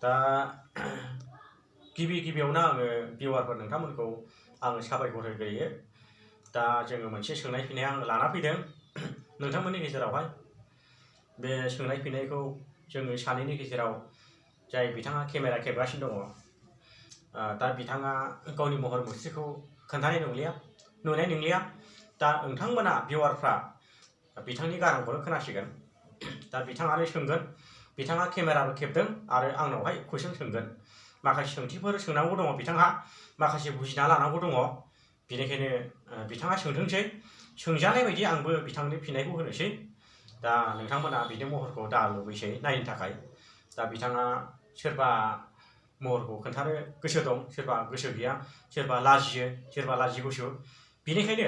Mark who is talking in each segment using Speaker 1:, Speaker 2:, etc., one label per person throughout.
Speaker 1: दा गिबियावनो आङो भिउवारफोर नोंथांमोनखौ आङो साबायखर होग्रोयो। दा जोङो मोनसे सोंनाय फिननाय आङो लाना फैदों नोंथांमोननि गेजेरावहाय। बे सोंनाय फिननायखौ जोङो सानैनि गेजेराव जाय बिथाङा केमेरा खेबगासिनो दङ, दा बिथाङा गावनि महर मुस्रिखौ खोन्थानाय नुनाय नंलिया। दा नोंथांमोना भिउवारफ्रा बिथांनि गारांखौनो खोनासिगोन। दा बिथाङानो सोंगोन, बिथाङा केमेराबो खेबदों आरो आंनावहाय कुइसन सोंगोन। माखासे सोंथिफोर सोंनांगौ दङ बिथांहा, माखासे बुजिना लानांगौ दङ। बेनिखायनो बिथाङा सोंथोंसै, सोंजानाय बायदि आंबो बिथांनि फिननायखौ होनोसै। दा नोंथांमोना बिनि महरखौ दा लुबैसै नायनो थाखाय। दा बिथाङा सोरबा महरखौ खोन्थानो गोसो दं, सोरबा गोसो गैया, सोरबा लाजियो, सोरबा लाजिगुसु। बेनिखायनो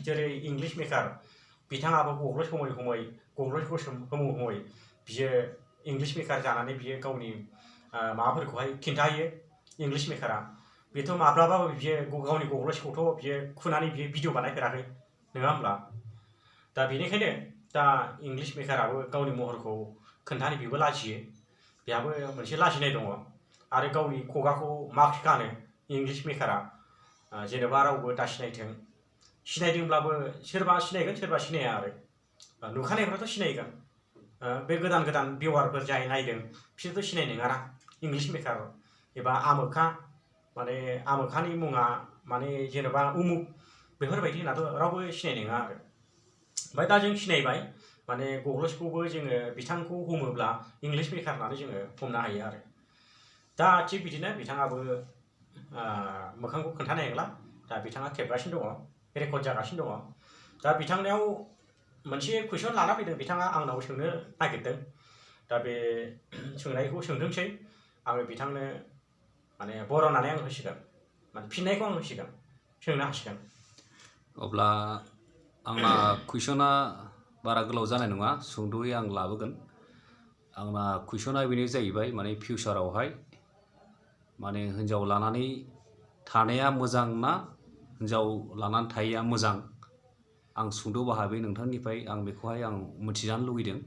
Speaker 1: जेरै इंलिश मेकार बिथाङाबो गग्लस होमै बियो इंलिश मेकार जानानै बियो गावनि माबाफोरखौहाय खिन्थायो। इंलिश मेकारा बेथ' माब्लाबाबो बियो गावनि गग्लसखौथ' बियो खुनानै बियो भिडिअ बानायफेराखै, नङा होमब्ला? दा बेनिखायनो दा इंलिश मेकाराबो गावनि महरखौ खोन्थानो बेबो लाजियो, बेहाबो मोनसे लाजिनाय दङ। आरो गावनि खुगाखौ मास्क गानो इंलिश मेकारा, जेनेबा रावबो दा सिनायथों। सिनायदोंब्लाबो सोरबा सिनायगोन, सोरबा सिनाया आरो नुखानायफ्राथ' सिनायगोन। बे गोदान भिउवारफोर जाय नायदों बिसोरथ' सिनाय नङाना इंलिश मेकार एबा आमोखा, माने आमोखानि मुङा माने जेनेबा उमुक बेफोरबायदि होननाथ' रावबो सिनाय नङा आरो। ओमफ्राय दा जों सिनायबाय, माने गग्लसखौबो जोङो बिथांखौ हमोब्ला इंलिश मेकार होननानै जोङो हमनो हायो आरो। दा थिग बिदिनो बिथाङाबो मोखांखौ खोन्थानाय नंला। दा बिथाङा खेबगासिनो दङ, रेकर्ड जागासिनो दङ। दा बिथांनियाव मोनसे कुइसन लाना फैदों बिथाङा, आंनाव सोंनो नागिरदों। दा बे सोंनायखौ सोंथोंसै, आङो बिथांनो माने बरनानै आं होसिगोन, माने फिननायखौ आं होसिगोन, सोंनो हासिगोन।
Speaker 2: अब्ला आंना कुइसना बारा गोलाव जानाय नङा, सुंद'यै आं लाबोगोन। आंना कुइसना बेनो जाहैबाय, माने फिउचारावहाय माने हिन्जाव लानानै थानाया मोजां ना हिन्जाव लानानै थायैया मोजां? आं सुंद' बाहाबै नोंथांनिफ्राय आं बेखौहाय आं मिथिजानो लुगैदों।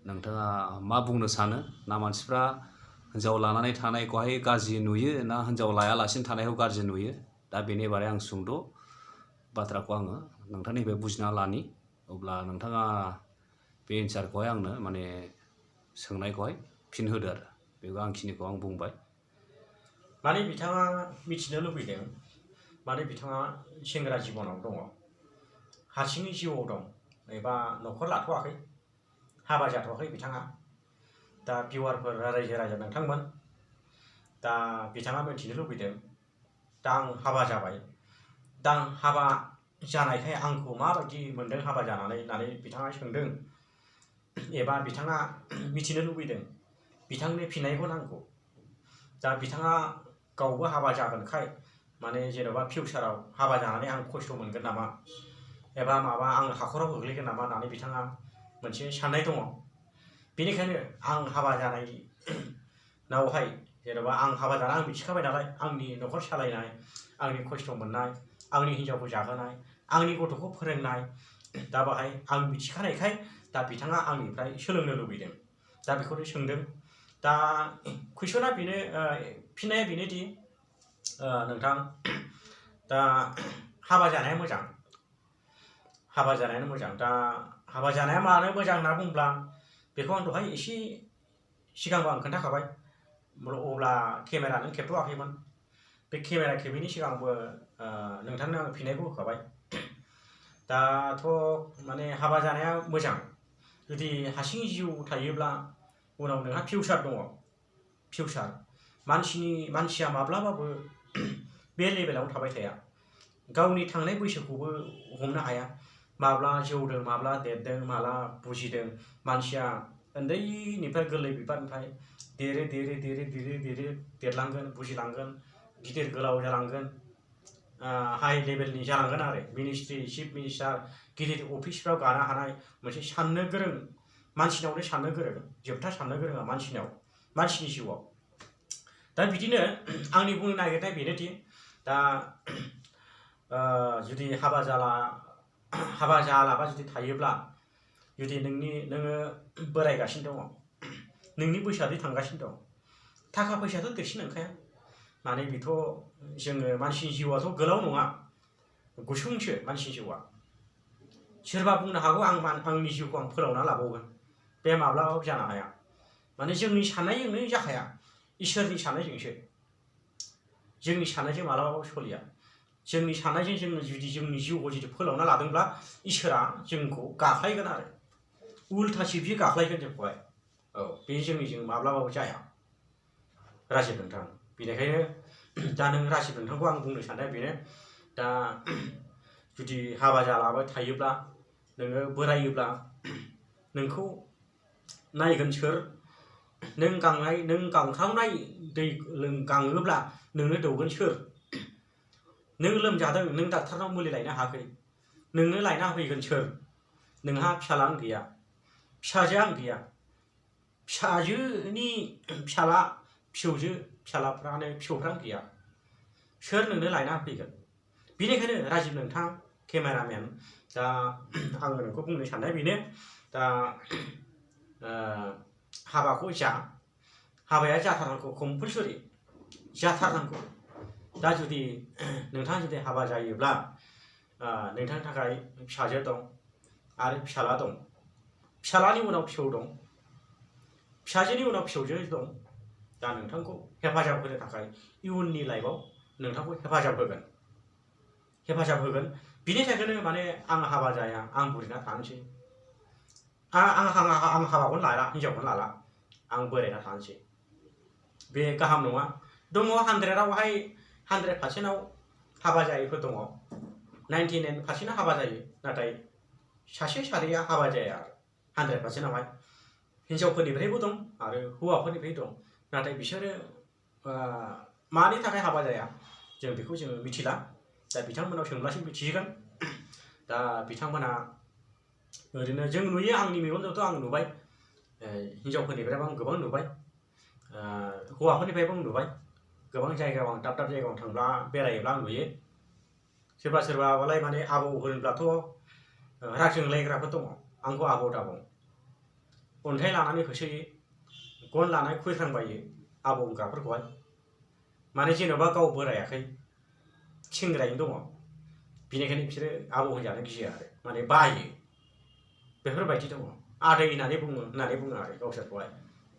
Speaker 2: नोंथाङा मा बुंनो सानो? ना मानसिफ्रा हिन्जाव लानानै थानायखौहाय गाज्रि नुयो ना हिन्जाव लायालासिनो थानायखौ गाज्रि नुयो? दा बेनि बारै आं सुंद' बाथ्राखौ आङो नोंथांनिफ्राय बुजिना लानि। अब्ला नोंथाङा बे एन्सारखौहाय आंनो माने सोंनायखौहाय फिन होदो आरो। बेखौ आंखिनिखौ आं बुंबाय।
Speaker 1: माने बिथाङा मिथिनो लुबैदों, माने बिथाङा सेंग्रा जिबनाव दङ, हारसिङै जिउआव दं, एबा न'खर लाथ'वाखै, हाबा जाथ'वाखै बिथाङा। दा भिउवारफोर रायजो राजा नोंथांमोन, दा बिथाङा मिथिनो लुबैदों, दा आं हाबा जाबाय, दा आं हाबा जानायखाय आंखौ माबायदि मोनदों हाबा जानानै होननानै बिथाङा सोंदों, एबा बिथाङा मिथिनो लुबैदों, बिथांनि फिननायखौ नांगौ। दा बिथाङा गावबो हाबा जागोनखाय माने जेन'बा फिउचाराव हाबा जानानै आं खस्थ' मोनगोन नामा, एबा माबा आं हाखराव गोग्लैगोन नामा होननानै बिथाङा मोनसे साननाय दङ। बेनिखायनो आं हाबा जानायनावहाय जेन'बा आं हाबा जाना आं मिथिखाबाय नालाय, आंनि न'खर सालायनाय, आंनि खस्थ' मोननाय, आंनि हिन्जावखौ जाहोनाय, आंनि गथ'खौ फोरोंनाय, दा बाहाय आं मिथिखानायखाय दा बिथाङा आंनिफ्राय सोलोंनो लुबैदों, दा बेखौनो सोंदों। दा कुइसना बेनो, फिननाया बेनोदि नोंथां, दा हाबा जानाया मोजां, हाबा जानायानो मोजां। दा हाबा जानाया मानो मोजां होनना बुंब्ला, बेखौ आं दहाय एसे सिगांबो आं खोन्थाखाबाय। अब्ला केमेरा नों खेबथ'वाखैमोन, बे केमेरा खेबैनि सिगांबो नोंथांनो आं फिननायखौ होखाबाय। दाथ' माने हाबा जानाया मोजां। जुदि हारसिङै जिउ थायोब्ला उनाव नोंहा फिउचार दङ, फिउचार। मानसिया माब्लाबाबो बे लेभेलाव थाबाय थाया, गावनि थांनाय बैसोखौबो हमनो हाया। माब्ला जौदों, माब्ला देरदों, माब्ला बुजिदों। मानसिया उन्दैनिफ्राय गोरलै बिफानिफ्राय देरै देरलांगोन, बुजिलांगोन, गिदिर गोलाव जालांगोन, हाइ लेभेलनि जालांगोन आरो मिनिस्ट्रि, चिफ मिनिस्टार, गिदिर अफिसफ्राव गानो हानाय मोनसे साननो गोरों मानसिनावनो साननो गोरों, जोबथा साननो गोरोङा मानसिनि जिउआव। दा बिदिनो आंनि बुंनो नागिरनाया बेनोदि, दा जुदि हाबा जालाबा जुदि थायोब्ला, जुदि नोङो बोरायगासिनो दङ, नोंनि बैसोआदि थांगासिनो दं, थाखा फैसायाथ' देरसिन नंखाया माने बेथ' जोङो मानसिनि जिउआथ' गोलाव नङा गुसुंसो मानसिनि जिउआ सोरबा बुंनो हागौ आंनि जिउखौ आं फोलावना लाबावगोन बे माब्लाबाबो जानो हाया माने जोंनि साननायजोंनो जाखाया इसोरनि साननायजोंसो जोंनि साननायजों मालाबाबो सोलिया जोंनि साननायजों जोङो जुदि जोंनि जिउखौ जुदि फोलावना लादोंब्ला इसोरा जोंखौ गाख्लायगोन आरो उल्थासो बियो गाख्लायगोन जोंखौहाय औ बे जोंनिजों माब्लाबाबो जाया राजिब नोंथां बेनिखायनो दा नों राजिब नोंथांखौ आं बुंनो साननाया बेनो दा जुदि हाबा जालाबाय थायोब्ला नोङो बोरायोब्ला नोंखौ नायगोन सोर नों गांख्रावनाय दै गाङोब्ला नोंनो दौगोन सोर नों लोमजादों नों डाक्टारनाव मुलि लायनो हायाखै नोंनो लायना होफैगोन सोर नोंहा फिसालायानो गैया फिसाजोआनो गैया फिसाजोनि फिसाला फिसौजो फिसौफ्रानो गैया सोर नोंनो लायना होफैगोन बेनिखायनो राजिब नोंथां केमेरामेन दा आङो नोंखौ बुंनो साननाया बेनो दा हाबाखौ हाबाया जाथारनांगौ कम्पालसरि जाथारनांगौ दा जुदि नोंथाङा जुदि हाबा जायोब्ला नोंथांनि थाखाय फिसाजो दं आरो फिसाला दं फिसालानि उनाव फिसौ दं फिसाजोनि उनाव फिसौजो दं दा नोंथांखौ हेफाजाब होनो थाखाय इयुननि लाइफआव नोंथांखौ हेफाजाब होगोन बिनि थाखायनो माने आं हाबा जाया आं बुरिना थानोसै आं हाबाखौनो लाला हिनजावखौनो लाला आं बोरायना थानोसै बे गाहाम नङा दङ 100आवहाय 100%आव हाबा जायैफोर दङ 99%आ हाबा जायो नाथाय सासे सानैया हाबा जाया 100%आवहाय हिनजावफोरनिफ्रायबो दं आरो हौवाफोरनिफ्राय दं नाथाय बिसोरो मानि थाखाय हाबा जाया जों बेखौ जोङो मिथिला दा बिथांमोनाव सोंब्लासो मिथिगोन दा बिथांमोना ओरैनो जों नुयो आंनि मेगनजोंथ' आं नुबाय हिनजावफोरनिफ्रायबो आं गोबां नुबाय हौवाफोरनिफ्रायबो आं नुबाय गोबां जायगायाव आं दाब दाब जायगायाव थांब्ला बेरायोब्ला आं नुयो सोरबाबालाय माने आबौ होनब्लाथ' राग जोंलायग्राफोर दङ आंखौ आबौ दाबौ अन्थाइ लानानै होसोयो गन लानानै खुबैख्रांबायो आबौ होनग्राफोरखौहाय माने जेन'बा गाव बोरायाखै सेंग्रायैनो दङ बिनिखायनो बिसोरो आबौ होनजानो गियो आरो माने बायो बेफोरबायदि दङ आदै होननानै बुङो आरो गावसोरखौहाय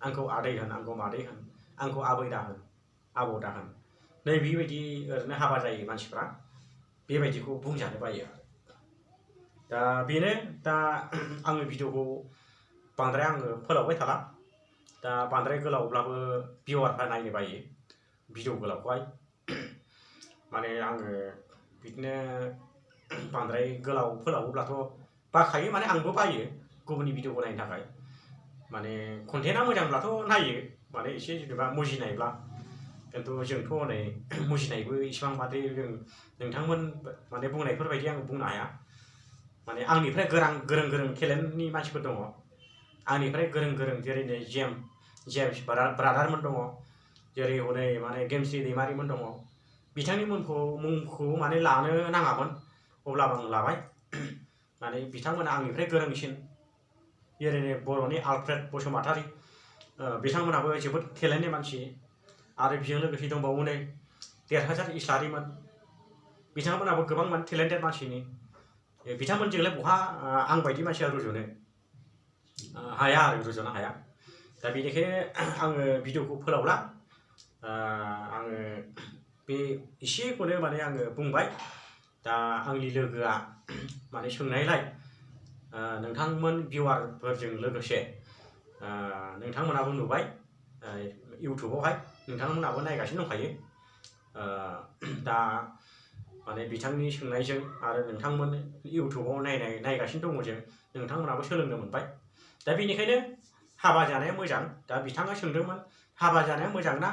Speaker 1: आंखौ आदै होन आंखौ मादै होन आंखौ आबै दाहोन आबौ दाहोन नै बेबायदि ओरैनो हाबा जायो मानसिफ्रा बेबायदिखौ बुंजानो बायो आरो दा बेनो दा आङो भिडिअखौ बांद्राय आङो फोलावबाय थाला दा बांद्राय गोलावब्लाबो भिउवारफ्रा नायनो बायो भिडिअ गोलावखौहाय माने आङो बिदिनो बांद्राय गोलाव फोलावोब्लाथ' बाखायो माने आंबो बायो गुबुननि भिडिअखौ नायनो थाखाय माने कन्टेन्टआ मोजांब्लाथ' नायो माने एसे जेनेबा मुजिनायब्ला खिन्थु जोंथ' हनै मुजिनायबो इसिबां मादि जों नोंथांमोन माने बुंनायफोरबायदि आं बुंनो हाया माने आंनिफ्राय गोरों टेलेन्टनि मानसिफोर दङ आंनिफ्राय गोरों जेरै नै जेम्स ब्रादारमोन दङ जेरै हनै माने गेमस्रि दैमारिमोन दङ बिथांनि मुंखौ माने लानो नाङामोन अब्लाबो आं लाबाय माने बिथांमोना आंनिफ्राय गोरोंसिन जेरै बर'नि आलफ्रेड बसुमतारी बिथांमोनाबो जोबोद टेलेन्टनि मानसि आरो बेजों लोगोसे दंबावो नै देरहासार इस्लारिमोन बिथांमोनाबो गोबां माने टेलेन्टेड मानसिनि बिथांमोनजोंलाय बहा आं बायदि मानसिया रुजुनो हाया दा बेनिखायनो आङो भिडिअखौ फोलावला आङो बे एसेखौनो माने आङो बुंबाय दा आंनि लोगोआ माने सोंनायलाय नोंथांमोन भिउवारफोरजों लोगोसे नोंथांमोनाबो नुबाय इउटुबावहाय नोंथांमोनाबो नायगासिनो दंखायो दा माने बिथांनि सोंनायजों आरो नोंथांमोन इउटुबाव नायगासिनो दङ जों नोंथांमोनाबो सोलोंनो मोनबाय दा बेनिखायनो हाबा जानाया मोजां दा बिथाङा सोंदोंमोन हाबा जानाया मोजां ना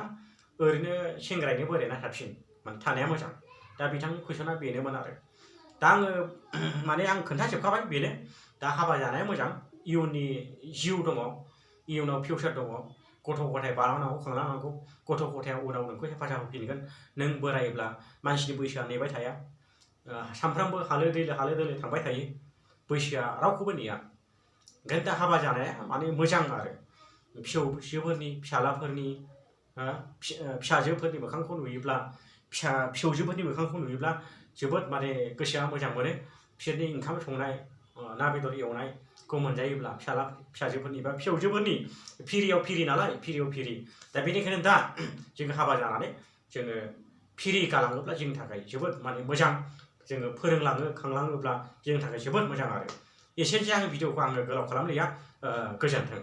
Speaker 1: ओरैनो सेंग्रायैनो बोरायना साबसिन माने थानाया मोजां दा बिथांनि कुइसना बेनोमोन आरो दा आङो माने आं खोन्थाजोबखाबाय बेनो दा हाबा जानाया मोजां इयुननि जिउ दङ इयुनाव फिउचार दङ गथ' गथाय बालांनांगौ खांलांनांगौ गथ' गथाया उनाव नोंखौ हेफाजाब होफिनगोन नों बोरायोब्ला मानसिनि बैसोआ नेबाय थाया सानफ्रामबो हालो दैलो थांबाय थायो बैसोआ रावखौबो नेया ओंखायनो दा हाबा जानाया माने मोजां आरो फिसौफोरनि फिसालाफोरनि फिसाजोफोरनि मोखांखौ नुयोब्ला फिसौजोफोरनि मोखांखौ नुयोब्ला जोबोद माने गोसोआ मोजां मोनो बिसोरनि ओंखाम संनाय ना बेदर एवनायखौ मोनजायोब्ला फिसाजोफोरनि बा फिसौजोफोरनि फिरि नालाय फिरियाव फिरि दा बेनिखायनो दा जोङो हाबा जानानै जोङो फिरि गालाङोब्ला जोंनि थाखाय जोबोद माने मोजां जोङो फोरोंलाङो खांलाङोब्ला जोंनि थाखाय जोबोद मोजां आरो एसेनोसै आं भिडिअखौ आङो गोलाव खालामलिया गोजोन्थों।